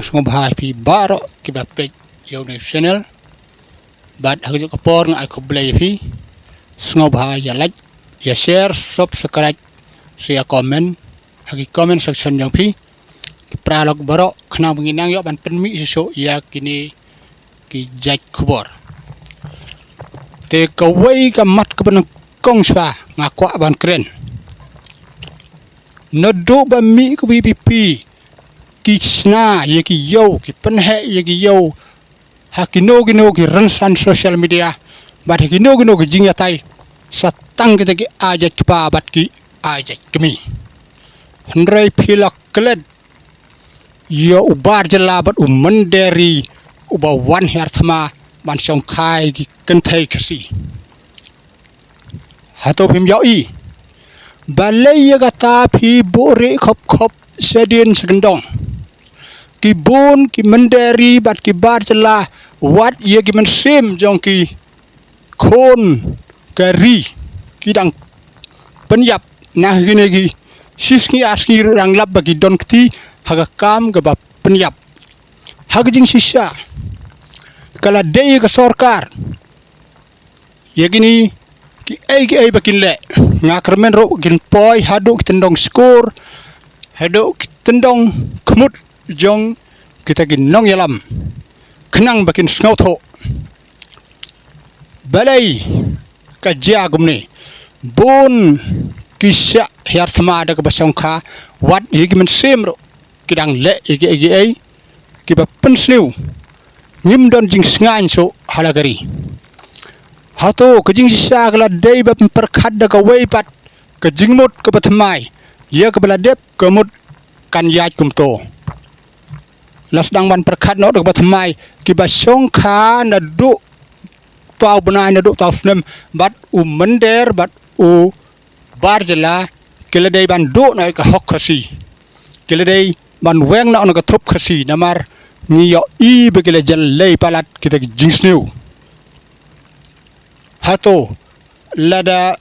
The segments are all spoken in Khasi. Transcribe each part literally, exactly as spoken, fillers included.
Sngewbha ïa phi baroh kiba peit ïa une u channel. Bad ha kajuh ka por nga ai khublei ïa phi. Sngewbha ïa like, ïa share, subscribe, sa ïa comment ha ki comment section jong phi. Ki paralok baroh, khnang ba ngin nang ïoh ban pynmih shuh shuh ïa kine ki jait khubor. Te kawei ka mat kaba nyngkong shuwa nga kwah ban kren. Naduh ba mih ka VPP ki shna ïa ki ïew, ki pynheh ïa ki ïew ha kino kino ki rynsan social media bad ha kino kino ki jingïatai, sa tang kita ki ai jait kpa bad ki ai jait kmie. Hynrei phi la klet ïa u bar jylla bad u mynder ri uba wan hiar thma ban shongkai ki kynthei Khasi. Hato phim ïohi? Balei ïa kata phi buhrieh khop khop shadien shakyndong? Ki bun ki mynder ri bad ki bar jylla, wat ïa ki mynsiem jong ki khun ka ri ki dang pynïap na kine ki shisngi arsngi ruh, dang lap ba ki don kti ha ka kam kaba pynïap. Ha ka jingshisha ka la dei ka sorkar ïa kine kiei kiei ba kin leh. Nga kyrmen ruh kin poi haduh ki tyndong skur, haduh ki tyndong khmut jong kita ki nongïalam khnang ba kin sngewthuh. Balei ka jia kumne? Bun ki shah hiar thma da kaba shongkha, wat ïa ki mynsiem ruh ki dang leh ïa kiei kiei kiba pynsniew. Ngim don jingsngewsih shuh ha la ka ri. Hato ka jingshisha ka la dei ban pyrkhat da kawei pat ka jingmut kaba thymmai, ïa kaba la dep ka mut kan ïaid kumto. La sdang ban pyrkhat noh da kaba thymmai, kiba shongkha naduh tau bnai, naduh tau snem, bad u mynder bad u bar jylla ki la dei ban duh noh ïa ka hok Khasi. Ki la dei ban weng noh na ka thup Khasi, namar ngi ïohi ba ki la jyllei palat kita ki jingsniew. Hato lada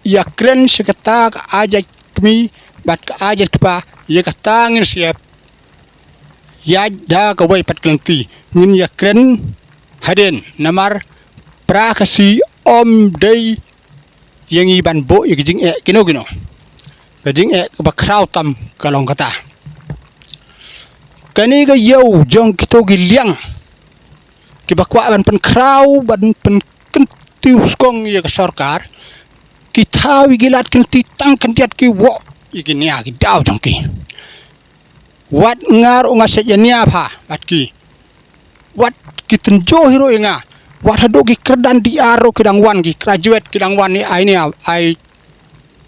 ïakren sha kata ka ai jait kmie bad ka ai jait kpa, ïa kata ngin sa ïaid da kawei pat ka lynti, ngin ïakren hadien, namar para Khasi ym dei ïa ngi ban buh ïa ka jingeh kino kino. Ka jingeh kaba khraw tam ka long kata. Kane ka ïew jong kito ki liang kiba kwah ban pynkhraw, ban pynkyntiew skong ïa ka sorkar, ki thaw ïa ki lad ki lynti tang khyndiat, ki woh ïa ki nia ki daw jong ki. Wat nga ruh nga shait ïa nia bha bad ki. Wat ki tynjuh hi ruh ïa nga. Wat haduh ki kyrdan D R ruh ki dang wan, ki graduate ki dang wan ïa ai nia, ai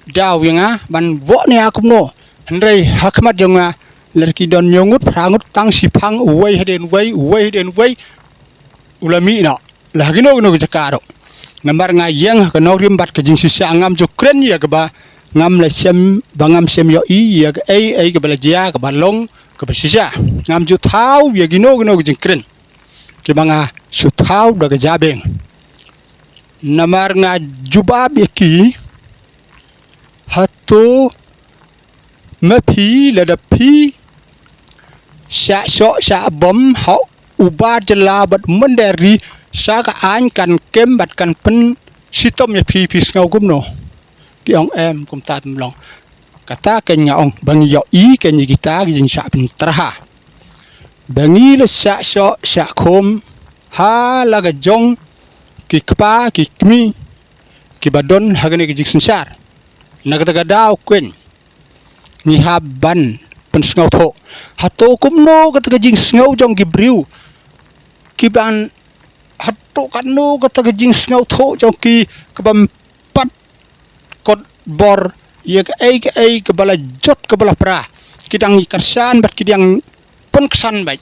daw ïa nga ban woh nia kumno. Hynrei ha khmat jong nga, lada ki don hynñiew ngut, phra ngut, tang shiphang, uwei hadien uwei, uwei hadien uwei, u la mih noh la ha kino kino ki jaka ruh. Namar nga ïeng ha ka nongrim bad ka jingshisha, ngam ju kren ïa kaba ngam la shem, ba ngam shem ïohi ïa kaei kaei kaba la jia, kaba long kaba shisha. Ngam ju thaw ïa kino kino ki jingkren kiba nga shu thaw da ka jabieng. Namar nga jubab ïa ki, hato ma phi, lada phi shah shoh shah bom ha u bar jylla bad u mynder ri, sa ka aiñ kan kem bad kan pynshitom ïa phi, phi sngew kumno? Ki ong em, kumta ym long. Kata kein nga ong ba ngi ïohi kein ïa kita ki jingshah pyntrha, ba ngi la shah shoh shah khum ha la ka jong ki kpa ki kmie kiba don ha kane ka jingsynshar. Na kata ka daw kein ngi hap ban pynsngewthuh. Hato kumno kata ka jingsngew jong ki briew, kiban, hato katno kata ka jingsngewthuh jong ki, kaba ym pat kot bor ïa kaei kaei kaba la jot kaba la pra, ki dang ïa kyrshan bad ki dang pynksan bad.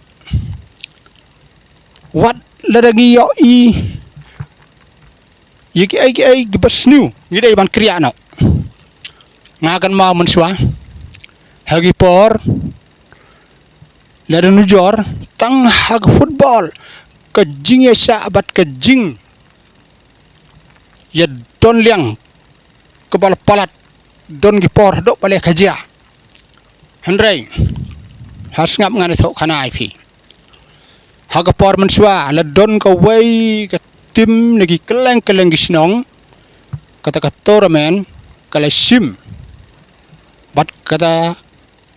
Wat lada ngi ïohi ïa kiei kiei kiba sniew, ngi dei ban kyrïah noh. Nga kynmaw mynshuwa ha ki por, lada nujor tang ha ka football, ka jingïaishah bad ka jingïadon liang kaba la palat, don ki por haduh ba leh ka jia. Hynrei ha sngap ngan ïathuh khana ïa phi. Ha ka por mynshuwa la don kawei ka tim na ki kylleng kylleng ki shnong, kata ka tournament ka la shim. Bad kata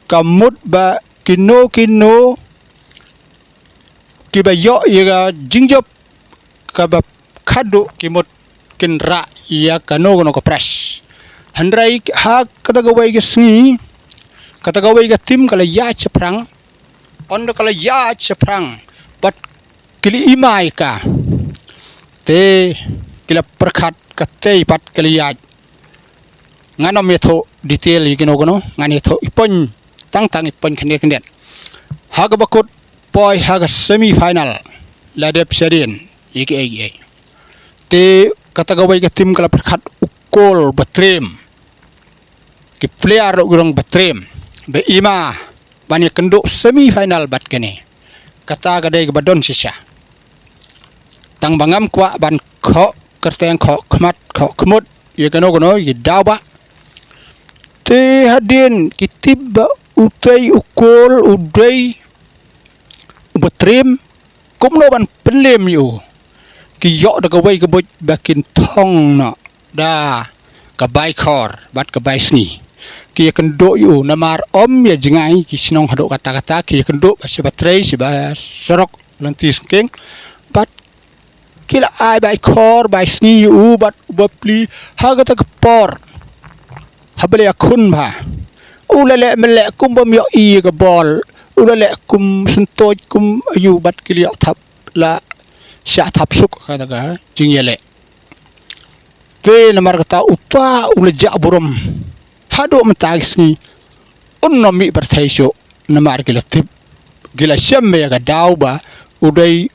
ka mut ba kino kino kiba ïoh ïa ka jingjop kaba khadduh ki mut kin rah ïa kano kano ka prize. Hynrei ha kata kawei ka sngi, kata kawei ka tim ka la ïaid shaphrang, ynda ka la ïaid shaphrang bad ki la ïma ïa ka, te ki la pyrkhat katei pat ki la ïaid. Ngan ym ïathuh detail ïa kino kino, ngan ïathuh i point, tang tang i point khyndiat khyndiat. Ha kaba kut poi ha ka semi final, la dep shadien ïa kiei kiei. Te kata kawei ka tim ka la pyrkhat u kol ba triem, ki player ruh ki long ba triem, ba ïma ban ïakynduh semi final bad kane. Kata ka dei kaba don shisha. Tang ba ngam kwah ban khoh kyrteng, khoh khmat, khoh khmut ïa kano kano ïa ki daw ba. Te hadien ki tip ba utei u kol u dei uba triem, kumno ban pynlem ïa u. Ki ïoh da kawei ka buit ba kin thong noh da ka bai khor bad ka bai sngi. Ki ïakynduh ïa u namar ym ïa jngai ki shnong haduh katta katta, ki ïakynduh ba sha ba trei, sha ba surok lynti sngewkhia. Bad ki la ai bai khor bai sngi ïa u bad u bapli ha kata ka por. Haba la ïakhun bha, u la leh mynleh kum bym ïohi ïa ka bol, u la leh kum syntuid kum aïu bad ki la ïoh thap, la shah thap suk kata ka jingïaleh. Te namar kata uta u la jah burom. Haduh mynta ki sngi un ym mih pyrthei shuh namar ki la tip, ki la shem ïa ka daw ba u dei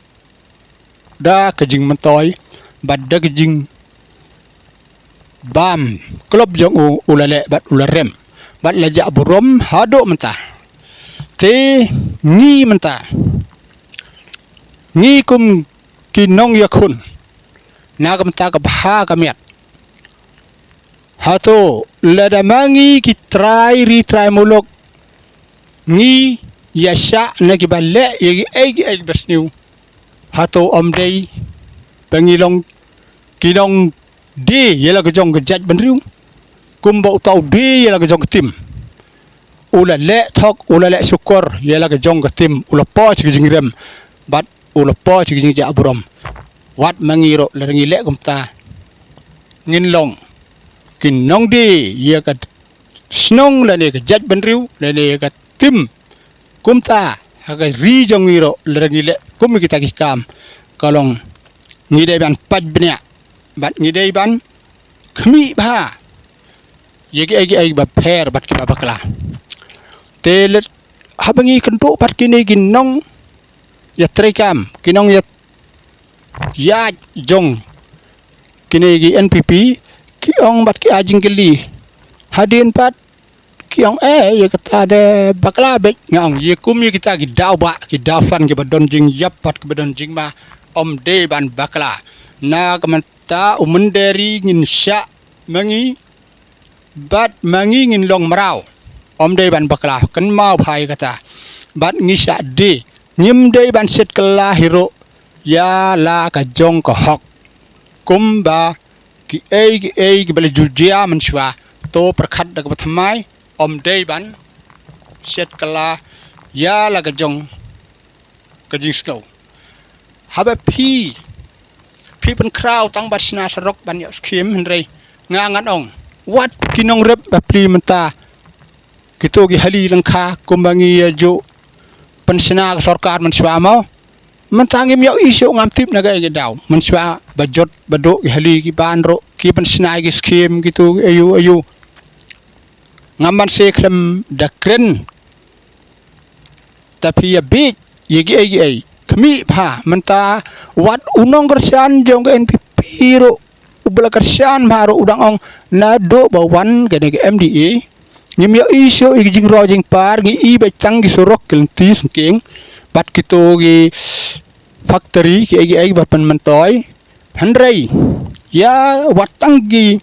da ka jingmyntoi bad da ka jingbam klop jong u, u la leh bad u la rem bad la jah burom haduh mynta. Te ngi mynta, ngi kum ki nongïakhun na ka bynta ka bha ka miat, hato lada ma ngi ki trai ri trai muluk ngi ïashah na kiba leh ïa kiei kiei ba sniew, hato ym dei ba ngi long ki nongdie ïa la ka jong ka jaitbynriew? Kumba uta u die ïa la ka jong ka tim, u la leh thok, u la leh shukor ïa la ka jong ka tim, u la poi sha ka jingrem bad u la poi sha ka jingjah burom. Wat ma ngi ruh lada ngi leh kumta, ngin long ki nongdie ïa ka shnong lane ka jaitbynriew lane ïa ka tim. Kumta ha ka ri jong ngi ruh lada ngi leh kum kita ki kam, ka long ngi dei ban pait bniah bad ngi dei ban khmih bha ïa kiei kiei ba pher bad kiba bakla. Te leit haba ngi kynduh bad kine ki nongïatreikam, ki nongïaid jong kine ki N P P, ki ong bad ki ai jingkylli. Hadien pat ki ong, eh, ïa kata de bakla beit. Nga ong, ïa kum ïa kita ki daw ba, ki daw fan kiba don jingïap bad kiba don jingma, ym dei ban bakla. Na ka mynta u mynder ri ngin shah ma ngi bad ma ngi ngin long mraw. Ym dei ban bakla, kynmaw bha ïa kata. Bad ngi shah die, ngim dei ban shet kylla hi ruh ïa la ka jong ka hok. Kumba kiei kiei kiba la ju jia mynshuwa, to pyrkhat da kaba thymmai, ym dei ban shet kylla ïa la ka jong ka jingsngew. Haba phi, phi pynkhraw tang bad shna surok ban ïoh skhim, hynrei nga ngan ong, wat ki nongrep bapli mynta, kito ki hali lyngkha kumba ngi ïa ju pynshna ka sorkar mynshuwa mo. Mynta ngim ïohi shuh, ngam tip na kaei ka daw. Mynshuwa ba jot ba duh ki hali ki ban ruh ki pynshna ki skhim kito aïu aïu. Ngam ban seh khlem da kren. Te phi ïa bieit ïa kiei kiei, khmih bha. Mynta wat u nongkyrshan jong ka N P P ruh, uba la kyrshan bha ruh, u dang ong, naduh ba wan kane ka M D A, ngim ïohi shuh ïa ki jingroi jingpar, ngi i beit tang ki surok ki lynti sngewkhia bad kito ki factory kiei kiei ba pynmyntoi. Hynrei ïa wat tang ki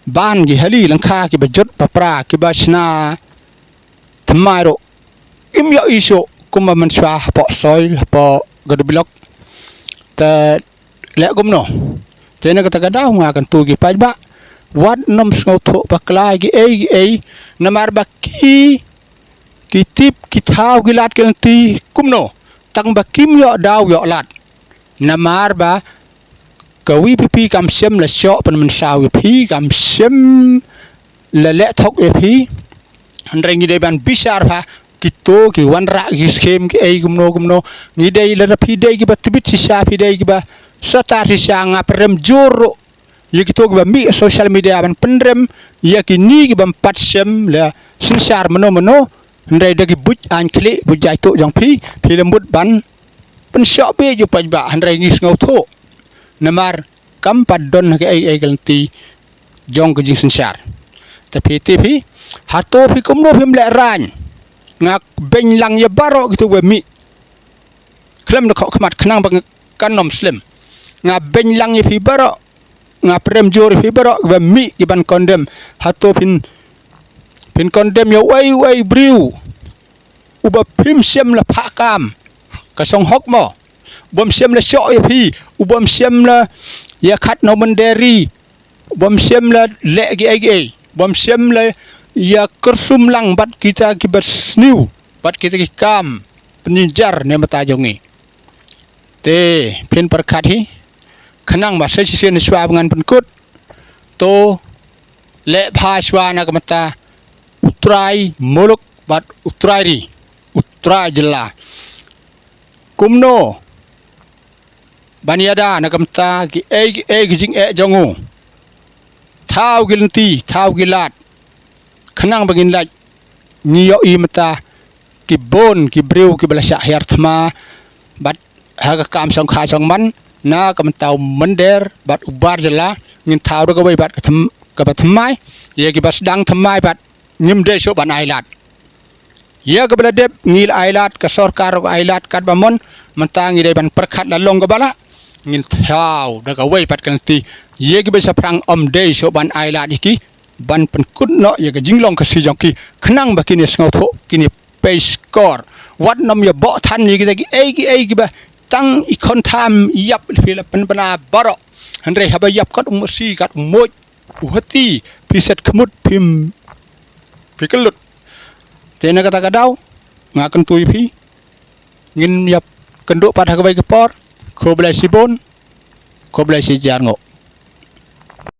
ban ki hali lyngkha kiba jot ba pra kiba shna thymmai ruh, ngim ïohi shuh kumba mynshuwa hapoh soil, hapoh ka dei block. Te leh kumno? Te na kata ka daw nga kyntu ki paidbah, wat nym sngewthuh bakla ki ei ki ei, namar ba ki ki tip ki thaw ki lad ki lynti kumno, tang ba kim ïoh daw ïoh lad. Namar ba ka VPP kam shym la shoh pynmynsaw ïa phi, kam shym la leh thok ïa phi. Hynrei ngi dei ban bishar ba kito ki wanrah ki skim ki ei kumno kumno. Ngi dei, lada phi dei kiba tbit shisha, phi dei kiba star shisha, nga pyrem jur ruh ïa kito kiba mih social media ban pynrem ïa kine kiba ym pat shym la synshar mano mano. Hynrei da ki buit aiñ khlieh, buit jait tuh jong phi, phi la mut ban pynshoh beit ïa u paidbah, hynrei ngi sngewthuh. Namar kam pat don ha ki ei ei ki lynti jong ka jingsynshar. Te phi tip hi, hato phi kumno phim lehraiñ? Nga beiñ lang ïa baroh kito ba mih khlem da khoh khmat khnang ba kan nym slem. Nga beiñ lang ïa phi baroh, nga pyrem jur ïa phi baroh kiba mih kiban condemn. Hato phin, phin condemn ïa uei uei briew uba phim shym la phah kam ka shong hok mo, ubym shym la shoh ïa phi, ubym shym la ïa khat na u mynder ri, ubym shym la leh ki ei ki ei, ubym shym la ïa kyrsum lang bad kita kiba sniew, bad kita ki kam pynjynjar ne mynta jong ngi. Te phin pyrkhat hi, khnang ba sa shisien shuwa ba ngan pynkut, to leh bha shuwa na ka bynta U Trai muluk bad U Trai ri, U Trai jylla. Kumno ban ïada na ka bynta ki ei ki ei ki jingeh jong u, thaw ki lynti, thaw ki lad, khnang ba ngin lait. Ngi ïohi mynta ki bun ki briew kiba la shah hiar thma bad ha ka kam shongkha shongman na ka bynta u mynder bad u bar jylla. Ngin thaw da kawei bad ka them-, kaba thymmai, ïa kiba sdang thymmai bad ngim dei shuh ban ailad. Ïa kaba la dep ngi la ailad, ka sorkar ruh ka ailad katba mon. Mynta ngi dei ban pyrkhat la long kaba lah, ngin thaw da kawei pat ka lynti. Ïa kiba shaphrang ym dei shuh ban ailad ïa ki, ban pynkut noh ïa ka jinglong Khasi jong ki, khnang ba kin ïa sngewthuh, kin ïa pei skor. Wat nym ïa boh than ïa kita ki ei ki ei kiba tang i khon tham ïap, phi la pynbna baroh. Hynrei haba ïap kat u masi kat u muid u hati, phi set khmut, phim, phi kyllut. Te na kata ka daw nga kyntu ïa phi, ngin ïa kynduh pat ha kawei ka por. Khublei shibun, khublei shihajar nguh.